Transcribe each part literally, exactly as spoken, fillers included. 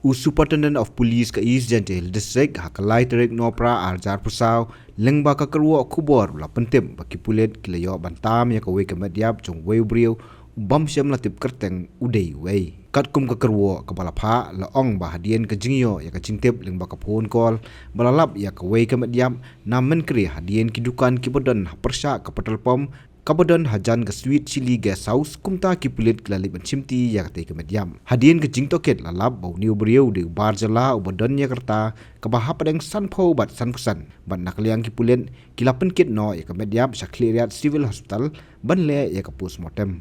U Superintendent of Police ka East Jaintia Hills District ha ka lai tarik Nohprah ar hajar arphew saw, lyngba ka kyrwoh khubor ba la pyntip ba ki pulit ki la ïoh ban tam ïa kawei ka met ïap jong uwei u briew u bym shym la tip kyrteng u dei uei. Katkum ka kyrwoh kaba la phah la ong ba hadien ka jingïoh ïa ka jingtip lyngba ka phone call ba la lap ïa kawei ka met ïap na Mynkre hadien ki dukan kiba don ha pyrshah ka petrol pump kaba don hajan ka Sweet Chilli Guest House, kumta ki pulit ki la leit ban shimti ïa katei ka met ïap. Hadien ka jingtohkit la lap ba une u briew u dei u bar jylla uba don ïa ka rta kaba hapdeng sanphew bad sanphew san, bad na ka liang ki pulit ki la pynkit noh ïa ka met ïap sha Khliehriat Civil Hospital ban leh ïa ka postmortem.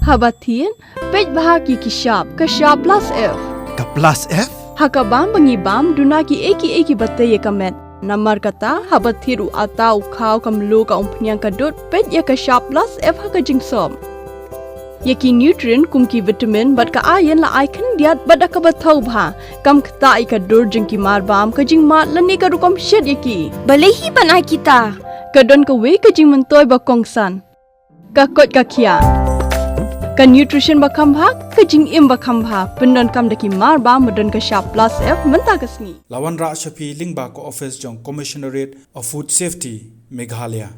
Haba thied, peit bha ki ki shap, ka shap plus F. Ka plus F? Ha ka bam ba ngi bam, duna ki ei ki ei kiba tei ïa ka met. Namar kata, haba thied u atta, u khaw, ka mluh, ka umphniang, ka dud, peit ïa ka shap plus F ha ka jingsop. Ïa ki nutrient kum ki vitamin bad ka iron la ai khyndiat bad da kaba thaw bha. Kam ktah ïa ka dur jong ki mar bam, ka jingmad lane ka rukom shet ïa ki. Balei hi ban ai kita? Ka don kawei ka jingmyntoi ba kongsan. Ka koit ka khiah. Ka nutrition ba kham bha, ka jingim ba kham bha. Pyndonkam da ki mar bam ba don ka shap plus F mynta ka sngi. La wanrah sha phi lyngba ka office jong Commissionerate of Food Safety, Meghalaya.